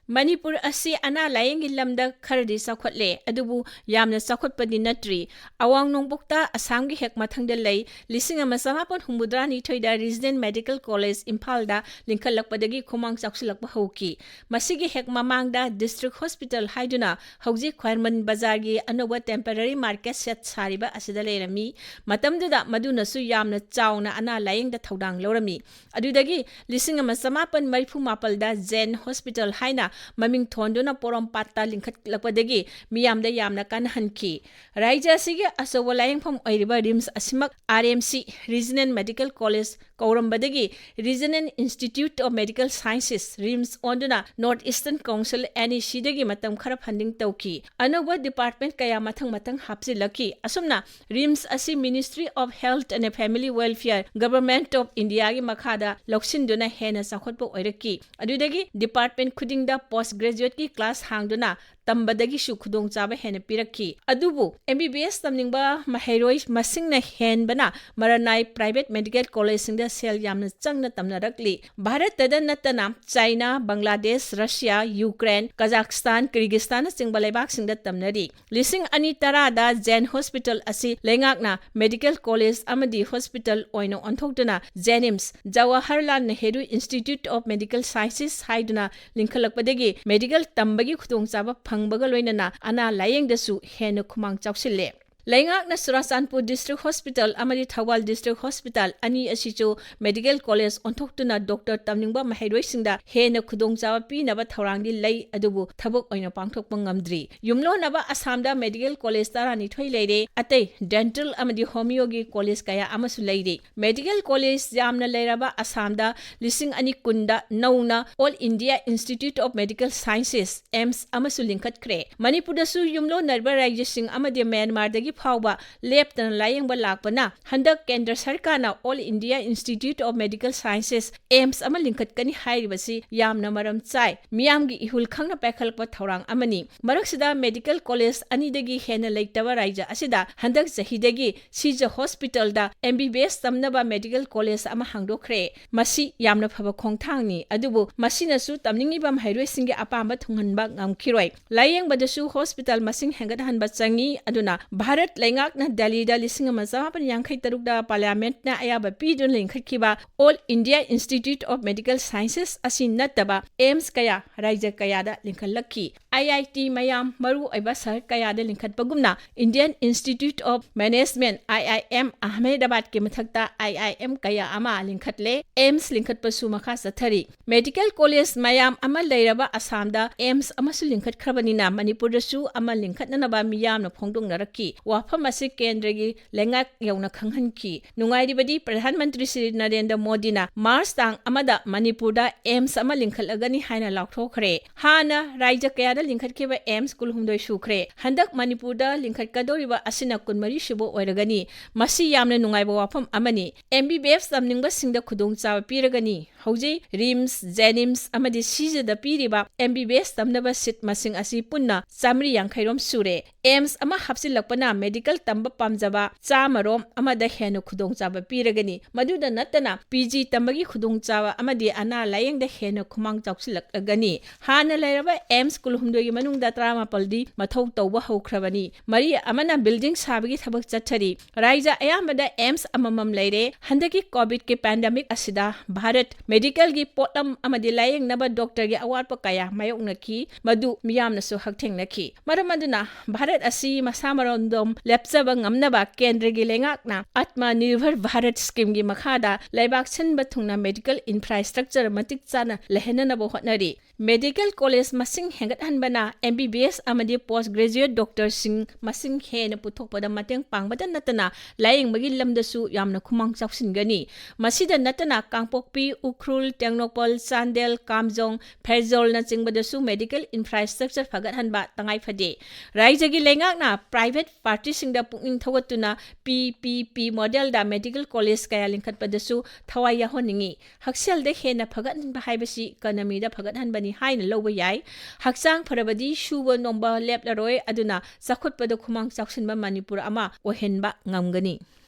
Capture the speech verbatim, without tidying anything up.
ꯃꯅꯤꯄꯨꯔ ꯑꯁꯤ ꯑꯅꯥ ꯂꯥꯌꯦꯡꯒꯤ ꯂꯝꯗ ꯈꯔꯗꯤ ꯆꯥꯎꯈꯠꯂꯦ, ꯑꯗꯨꯕꯨ ꯌꯥꯝꯅ ꯆꯥꯎꯈꯠꯄꯗꯤ ꯅꯠꯇ꯭ꯔꯤ꯫ ꯑꯋꯥꯡ ꯅꯣꯡꯄꯣꯛꯇ ꯑꯁꯥꯝꯒꯤ ꯍꯦꯛ ꯃꯊꯪꯗ ꯂꯩ꯫ ꯂꯤꯁꯤꯡ ꯑꯃ ꯆꯃꯥꯄꯟ ꯍꯨꯝꯐꯨꯇꯔꯥ ꯅꯤꯊꯣꯏꯗ Regional Medical College ꯏꯝꯐꯥꯜꯗ ꯂꯤꯡꯈꯠꯂꯛꯄꯗꯒꯤ ꯈꯨꯃꯥꯡ ꯆꯥꯎꯁꯤꯜꯂꯛꯄ ꯍꯧꯈꯤ꯫ ꯃꯁꯤꯒꯤ ꯍꯦꯛ ꯃꯃꯥꯡꯗ District Hospital ꯍꯥꯏꯗꯨꯅ ꯍꯧꯖꯤꯛ ꯈ꯭ꯋꯥꯏꯔꯝꯕꯟ ꯕꯖꯥꯔꯒꯤ ꯑꯅꯧꯕ temporary market shed ꯁꯥꯔꯤꯕ ꯑꯁꯤꯗ ꯂꯩꯔꯝꯃꯤ꯫ ꯃꯇꯝꯗꯨꯗ ꯃꯗꯨꯅꯁꯨ ꯌꯥꯝꯅ ꯆꯥꯎꯅ ꯑꯅꯥ ꯂꯥꯌꯦꯡꯗ ꯊꯧꯗꯥꯡ ꯂꯧꯔꯝꯃꯤ꯫ ꯑꯗꯨꯗꯒꯤ ꯂꯤꯁꯤꯡ ꯑꯃ ꯆꯃꯥꯄꯟ ꯃꯔꯤꯐꯨ ꯃꯥꯄꯜꯗ Jain Hospital ꯍꯥꯏꯅ ꯃꯃꯤꯡ ꯊꯣꯟꯗꯨꯅ ꯄꯣꯔꯣꯝꯄꯥꯠꯇ ꯂꯤꯡꯈꯠꯂꯛꯄꯗꯒꯤ ꯃꯤꯌꯥꯝꯗ ꯌꯥꯝꯅ ꯀꯥꯟꯅꯍꯟꯈꯤ꯫ ꯔꯥꯖ꯭ꯌ ꯑꯁꯤꯒꯤ ꯑꯆꯧꯕ ꯂꯥꯌꯦꯡꯐꯝ ꯑꯣꯏꯔꯤꯕ RIMS ꯑꯁꯤꯃꯛ R M C, Regional Medical College ꯀꯧꯔꯝꯕꯗꯒꯤ Regional Institute of Medical Sciences, RIMS ꯑꯣꯟꯗꯨꯅ North Eastern Council, N E C ꯗꯒꯤ ꯃꯇꯝ ꯈꯔ funding ꯇꯧꯈꯤ꯫ ꯑꯅꯧꯕ department ꯀꯌꯥ ꯃꯊꯪ ꯃꯊꯪ ꯍꯥꯞꯆꯤꯜꯂꯛꯈꯤ꯫ ꯑꯁꯨꯝꯅ RIMS ꯑꯁꯤ Ministry of Health and Family Welfare, Government of India ꯒꯤ ꯃꯈꯥꯗ ꯂꯧꯁꯤꯟꯗꯨꯅ ꯍꯦꯟꯅ ꯆꯥꯎꯈꯠꯄ ꯑꯣꯏꯔꯛꯈꯤ꯫ ꯑꯗꯨꯗꯒꯤ department ꯈꯨꯗꯤꯡꯗ post graduate ꯀꯤ class ꯍꯥꯡꯗꯨꯅ ꯇꯝꯕꯗꯒꯤꯁꯨ ꯈꯨꯗꯣꯡꯆꯥꯕ ꯍꯦꯟꯅ ꯄꯤꯔꯛꯈꯤ꯫ ꯑꯗꯨꯕꯨ M B B S ꯇꯝꯅꯤꯡꯕ ꯃꯍꯩꯔꯣꯏ ꯃꯁꯤꯡꯅ ꯍꯦꯟꯕꯅ ꯃꯔꯥꯅꯥꯏ private medical college ꯁꯤꯡꯗ ꯁꯦꯜ ꯌꯥꯝꯅ ꯆꯪꯅ ꯇꯝꯅꯔꯛꯂꯤ꯫ ꯚꯥꯔꯠꯇꯗ ꯅꯠꯇꯅ ꯆꯥꯏꯅꯥ, ꯕꯪꯒ꯭ꯂꯥꯗꯦꯁ, ꯔꯁꯤꯌꯥ, ꯌꯨꯀ꯭ꯔꯦꯟ, ꯀꯖꯥꯈꯁꯇꯥꯟ, ꯀꯤꯔꯒꯤꯁꯇꯥꯟꯅꯆꯤꯡꯕ ꯂꯩꯕꯥꯛꯁꯤꯡꯗ ꯇꯝꯅꯔꯤ꯫ ꯂꯤꯁꯤꯡ ꯑꯅꯤ ꯇꯔꯥꯗ Jain Hospital ꯑꯁꯤ ꯂꯩꯉꯥꯛꯅ medical college ꯑꯃꯗꯤ hospital ꯑꯣꯏꯅ ꯑꯣꯟꯊꯣꯛꯇꯨꯅ JNIMS, Jawaharlal Nehru Institute of Medical Sciences ꯍꯥꯏꯗꯨꯅ ꯂꯤꯡꯈꯠꯂꯛꯄꯗꯒꯤ medical ꯇꯝꯕꯒꯤ ꯈꯨꯗꯣꯡꯆꯥꯕ ꯐꯪꯕꯒ ꯂꯣꯏꯅꯅ ꯑꯅꯥ ꯂꯥꯌꯦꯡꯗꯁꯨ ꯍꯦꯟꯅ ꯈꯨꯃꯥꯡ ꯆꯥꯎꯁꯤꯜꯂꯦ꯫ ꯂꯩꯉꯥꯛꯅ ꯆꯨꯔꯥꯆꯥꯟꯄꯨꯔ District Hospital ꯑꯃꯗꯤ ꯊꯧꯕꯥꯜ District Hospital ꯑꯅꯤ ꯑꯁꯤꯁꯨ medical college ꯑꯣꯟꯊꯣꯛꯇꯨꯅ doctor ꯇꯝꯅꯤꯡꯕ ꯃꯍꯩꯔꯣꯏꯁꯤꯡꯗ ꯍꯦꯟꯅ ꯈꯨꯗꯣꯡꯆꯥꯕ ꯄꯤꯅꯕ ꯊꯧꯔꯥꯡꯗꯤ ꯂꯩ, ꯑꯗꯨꯕꯨ ꯊꯕꯛ ꯑꯣꯏꯅ ꯄꯥꯡꯊꯣꯛꯄ ꯉꯝꯗ꯭ꯔꯤ꯫ ꯌꯨꯝꯂꯣꯟꯅꯕ ꯑꯁꯥꯝꯗ medical college ꯇꯔꯥꯅꯤꯊꯣꯏ ꯂꯩꯔꯦ, ꯑꯇꯩ dental ꯑꯃꯗꯤ homeoꯒꯤ college ꯀꯌꯥ ꯑꯃꯁꯨ ꯂꯩꯔꯤ꯫ Medical college ꯌꯥꯝꯅ ꯂꯩꯔꯕ ꯑꯁꯥꯝꯗ ꯂꯤꯁꯤꯡ ꯑꯅꯤ ꯀꯨꯟꯗ ꯅꯧꯅ All India Institute of Medical Sciences, AIIMS ꯑꯃꯁꯨ ꯂꯤꯡꯈꯠꯈ꯭ꯔꯦ꯫ ꯃꯅꯤꯄꯨꯔꯗꯁꯨ ꯌꯨꯝꯂꯣꯟꯅꯔꯤꯕ ꯔꯥꯖ꯭ꯌꯁꯤꯡ ꯑꯃꯗꯤ ꯃ꯭ꯌꯥꯟꯃꯥꯔꯗꯒꯤ ꯐꯥꯎꯕ ꯂꯦꯞꯇꯅ ꯂꯥꯌꯦꯡꯕ ꯂꯥꯛꯄꯅ ꯍꯟꯗꯛ ꯀꯦꯟꯗ꯭ꯔ ꯁꯔꯀꯥꯔꯅ All India Institute of Medical Sciences, AIIMS, ꯑꯃ ꯂꯤꯡꯈꯠꯀꯅꯤ ꯍꯥꯏꯔꯤꯕꯁꯤ ꯌꯥꯝꯅ ꯃꯔꯝ ꯆꯥꯏ꯫ ꯃꯤꯌꯥꯝꯒꯤ ꯏꯍꯨꯜ ꯈꯪꯅ ꯄꯥꯏꯈꯠꯂꯛꯄ ꯊꯧꯔꯥꯡ ꯑꯃꯅꯤ꯫ ꯃꯔꯛꯁꯤꯗ medical college ꯑꯅꯤꯗꯒꯤ ꯍꯦꯟꯅ ꯂꯩꯇꯕ ꯔꯥꯖ꯭ꯌ ꯑꯁꯤꯗ ꯍꯟꯗꯛ ꯆꯍꯤꯗꯒꯤ ꯁꯤꯖ ꯍꯣꯁꯄꯤꯇꯥꯜꯗ MBBS ꯇꯝꯅꯕ medical college ꯑꯃ ꯍꯥꯡꯗꯣꯛꯈ꯭ꯔꯦ꯫ ꯃꯁꯤ ꯌꯥꯝꯅ ꯐꯕ ꯈꯣꯡꯊꯥꯡꯅꯤ, ꯑꯗꯨꯕꯨ ꯃꯁꯤꯅꯁꯨ ꯇꯝꯅꯤꯡꯂꯤꯕ ꯃꯍꯩꯔꯣꯏꯁꯤꯡꯒꯤ ꯑꯄꯥꯝꯕ ꯊꯨꯡꯍꯟꯕ ꯉꯝꯈꯤꯔꯣꯏ꯫ ꯂꯥꯌꯦꯡꯕꯗꯁꯨ ꯍꯣꯁꯄꯤꯇꯥꯜ ꯃꯁꯤꯡ ꯍꯦꯟꯒꯠꯍꯟꯕ ꯆꯪꯏ꯫ ꯑꯗꯨꯅ ꯚꯥꯔꯠ ꯂꯩꯉꯥꯛꯅ ꯗꯦꯜꯂꯤꯗ ꯂꯤꯁꯤꯡ ꯑꯃ ꯆꯃꯥꯄꯟ ꯌꯥꯡꯈꯩ ꯇꯔꯨꯛꯇ ꯄꯥꯔꯂꯤꯌꯥꯃꯦꯟꯠꯅ ꯑꯌꯥꯕ ꯄꯤꯗꯨꯅ ꯂꯤꯡꯈꯠꯈꯤꯕ All India Institute of Medical Sciences ꯑꯁꯤ ꯅꯠꯇꯕ AIIMS ꯀꯌꯥ ꯔꯥꯖ꯭ꯌ ꯀꯌꯥꯗ ꯂꯤꯡꯈꯠꯂꯛꯈꯤ꯫ IIT ꯃꯌꯥꯝ ꯃꯔꯨꯑꯣꯏꯕ ꯁꯍꯔ ꯀꯌꯥꯗ ꯂꯤꯡꯈꯠꯄꯒꯨꯝꯅ Indian Institute of Management, IIM, ꯑꯍꯃꯦꯗꯥꯕꯥꯗꯀꯤ ꯃꯊꯛꯇ IIM ꯀꯌꯥ ꯑꯃ ꯂꯤꯡꯈꯠꯂꯦ꯫ AIIMS ꯂꯤꯡꯈꯠꯄꯁꯨ ꯃꯈꯥ ꯆꯠꯊꯔꯤ꯫ Medical college ꯃꯌꯥꯝ ꯑꯃ ꯂꯩꯔꯕ ꯑꯁꯥꯝꯗ AIIMS ꯑꯃꯁꯨ ꯂꯤꯡꯈꯠꯈ꯭ꯔꯕꯅꯤꯅ ꯃꯅꯤꯄꯨꯔꯗꯁꯨ ꯑꯃ ꯂꯤꯡꯈꯠꯅꯅꯕ ꯃꯤꯌꯥꯝꯅ ꯐꯣꯡꯗꯣꯛꯅꯔꯛꯈꯤ꯫ ꯋꯥꯐꯝ ꯑꯁꯤ ꯀꯦꯟꯗ꯭ꯔꯒꯤ ꯂꯩꯉꯥꯛ ꯌꯧꯅ ꯈꯪꯍꯟꯈꯤ꯫ ꯅꯨꯡꯉꯥꯏꯔꯤꯕꯗꯤ ꯄ꯭ꯔꯙꯥꯟ ꯃꯟꯇ꯭ꯔꯤ ꯁ꯭ꯔꯤ ꯅꯔꯦꯟꯗ꯭ꯔ ꯃꯣꯗꯤꯅ ꯃꯥꯔꯆ ꯇꯥꯡ ꯑꯃꯗ ꯃꯅꯤꯄꯨꯔꯗ AIIMS ꯑꯃ ꯂꯤꯡꯈꯠꯂꯒꯅꯤ ꯍꯥꯏꯅ ꯂꯥꯎꯊꯣꯛꯈ꯭ꯔꯦ꯫ ꯍꯥꯟꯅ ꯔꯥꯖ꯭ꯌ ꯀꯌꯥꯗ ꯂꯤꯡꯈꯠꯈꯤꯕ AIIMS ꯀꯨꯟꯍꯨꯝꯗꯣꯏ ꯁꯨꯈ꯭ꯔꯦ꯫ ꯍꯟꯗꯛ ꯃꯅꯤꯄꯨꯔꯗ ꯂꯤꯡꯈꯠꯀꯗꯧꯔꯤꯕ ꯑꯁꯤꯅ ꯀꯨꯟꯃꯔꯤ ꯁꯨꯕ ꯑꯣꯏꯔꯒꯅꯤ꯫ ꯃꯁꯤ ꯌꯥꯝꯅ ꯅꯨꯡꯉꯥꯏꯕ ꯋꯥꯐꯝ ꯑꯃꯅꯤ꯫ MBBS ꯇꯝꯅꯤꯡꯕꯁꯤꯡꯗ ꯈꯨꯗꯣꯡꯆꯥꯕ ꯄꯤꯔꯒꯅꯤ꯫ ꯍꯧꯖꯤꯛ RIMS, JNIMS ꯑꯃꯗꯤ ꯁꯤꯖꯗ ꯄꯤꯔꯤꯕ MBBS ꯇꯝꯅꯕ seat ꯃꯁꯤꯡ ꯑꯁꯤ ꯄꯨꯟꯅ ꯆꯥꯃꯔꯤ ꯌꯥꯡꯈꯩ ꯔꯣꯝ ꯁꯨꯔꯦ꯫ AIIMS ꯑꯃ ꯍꯥꯞꯆꯤꯜꯂꯛꯄꯅ medical ꯇꯝꯕ ꯄꯥꯝꯖꯕ ꯆꯥꯃ ꯔꯣꯝ ꯑꯃꯗ ꯍꯦꯟꯅ ꯈꯨꯗꯣꯡꯆꯥꯕ ꯄꯤꯔꯒꯅꯤ꯫ ꯃꯗꯨꯗ ꯅꯠꯇꯅ PG ꯇꯝꯕꯒꯤ ꯈꯨꯗꯣꯡꯆꯥꯕ ꯑꯃꯗꯤ ꯑꯅꯥ ꯂꯥꯌꯦꯡꯗ ꯍꯦꯟꯅ ꯈꯨꯃꯥꯡ ꯆꯥꯎꯁꯤꯜꯂꯛꯂꯒꯅꯤ꯫ ꯍꯥꯟꯅ ꯂꯩꯔꯕ AIIMS ꯀꯨꯟꯍꯨꯝꯗꯣꯏꯒꯤ ꯃꯅꯨꯡꯗ ꯇꯔꯥꯃꯥꯄꯜꯗꯤ ꯃꯊꯧ ꯇꯧꯕ ꯍꯧꯈ꯭ꯔꯕꯅꯤ꯫ ꯃꯔꯤ ꯑꯃꯅ building ꯁꯥꯕꯒꯤ ꯊꯕꯛ ꯆꯠꯊꯔꯤ꯫ ꯔꯥꯖ꯭ꯌ ꯑꯌꯥꯝꯕꯗ AIIMS ꯑꯃꯃꯝ ꯂꯩꯔꯦ꯫ ꯍꯟꯗꯛꯀꯤ COVIDꯀꯤ pandemic ꯑꯁꯤꯗ ꯚꯥꯔꯠ medicalꯒꯤ ꯄꯣꯠꯂꯝ ꯑꯃꯗꯤ ꯂꯥꯌꯦꯡꯅꯕ doctorꯒꯤ ꯑꯋꯥꯠꯄ ꯀꯌꯥ ꯃꯥꯌꯣꯛꯅꯈꯤ, ꯃꯗꯨ ꯃꯤꯌꯥꯝꯅꯁꯨ ꯍꯛꯊꯦꯡꯅꯈꯤ꯫ ꯃꯔꯝ ꯑꯗꯨꯅ ꯚꯥꯔꯠ ꯑꯁꯤ ꯃꯁꯥ ꯃꯔꯣꯝꯗꯣꯝ ꯂꯦꯞꯆꯕ ꯉꯝꯅꯕ ꯀꯦꯟꯗ꯭ꯔꯒꯤ ꯂꯩꯉꯥꯛꯅ Atmanirbhar Bharat schemeꯒꯤ ꯃꯈꯥꯗ ꯂꯩꯕꯥꯛ ꯁꯤꯟꯕ ꯊꯨꯡꯅ medical infrastructure ꯃꯇꯤꯛ ꯆꯥꯅ ꯂꯩꯍꯟꯅꯅꯕ ꯍꯣꯠꯅꯔꯤ꯫ Medical college ꯃꯁꯤꯡ ꯍꯦꯟꯒꯠꯍꯟꯕꯅ MBBS ꯑꯃꯗꯤ post graduate doctorꯁꯤꯡ ꯃꯁꯤꯡ ꯍꯦꯟꯅ ꯄꯨꯊꯣꯛꯄꯗ ꯃꯇꯦꯡ ꯄꯥꯡꯕꯗ ꯅꯠꯇꯅ ꯂꯥꯌꯦꯡꯕꯒꯤ ꯂꯝꯗꯁꯨ ꯌꯥꯝꯅ ꯈꯨꯃꯥꯡ ꯆꯥꯎꯁꯤꯟꯒꯅꯤ꯫ ꯃꯁꯤꯗ ꯅꯠꯇꯅ ꯀꯥꯡꯄꯣꯛꯄꯤ, ꯎꯈ꯭ꯔꯨꯜ, ꯇꯦꯡꯅꯧꯄꯜ, ꯆꯥꯟꯗꯦꯜ, ꯀꯥꯝꯖꯣꯡ, ꯐꯦꯔꯖꯧꯜꯅꯆꯤꯡꯕꯗꯁꯨ medical infrastructure ꯐꯒꯠꯍꯟꯕ ꯇꯉꯥꯏ ꯐꯗꯦ꯫ ꯔꯥꯖ꯭ꯌꯒꯤ ꯂꯩꯉꯥꯛꯅ private ꯁꯤꯡꯗ ꯄꯨꯛꯅꯤꯡ ꯊꯧꯒꯠꯇꯨꯅ ꯄꯤ ꯄꯤ ꯄꯤ ꯃꯣꯗꯦꯜꯗ ꯃꯦꯗꯤꯀꯦꯜ ꯀꯣꯂꯦꯖ ꯀꯌꯥ ꯂꯤꯡꯈꯠꯄꯗꯁꯨ ꯊꯋꯥꯏ ꯌꯥꯎꯍꯟꯅꯤꯡꯏ꯫ ꯍꯛꯁꯦꯜꯗ ꯍꯦꯟꯅ ꯐꯒꯠꯍꯟꯕ ꯍꯥꯏꯕꯁꯤ ꯏꯀꯣꯅꯣꯃꯤꯗ ꯐꯒꯠꯍꯟꯕꯅꯤ ꯍꯥꯏꯅ ꯂꯧꯕ ꯌꯥꯏ꯫ ꯍꯛꯆꯥꯡ ꯐꯔꯕꯗꯤ ꯁꯨꯕ ꯅꯣꯝꯕ ꯂꯦꯞꯂꯔꯣꯏ, ꯑꯗꯨꯅ ꯆꯥꯎꯈꯠꯄꯗ ꯈꯨꯃꯥꯡ ꯆꯥꯎꯁꯤꯟꯕ ꯃꯅꯤꯄꯨꯔ ꯑꯃ ꯑꯣꯏꯍꯟꯕ ꯉꯝꯒꯅꯤ꯫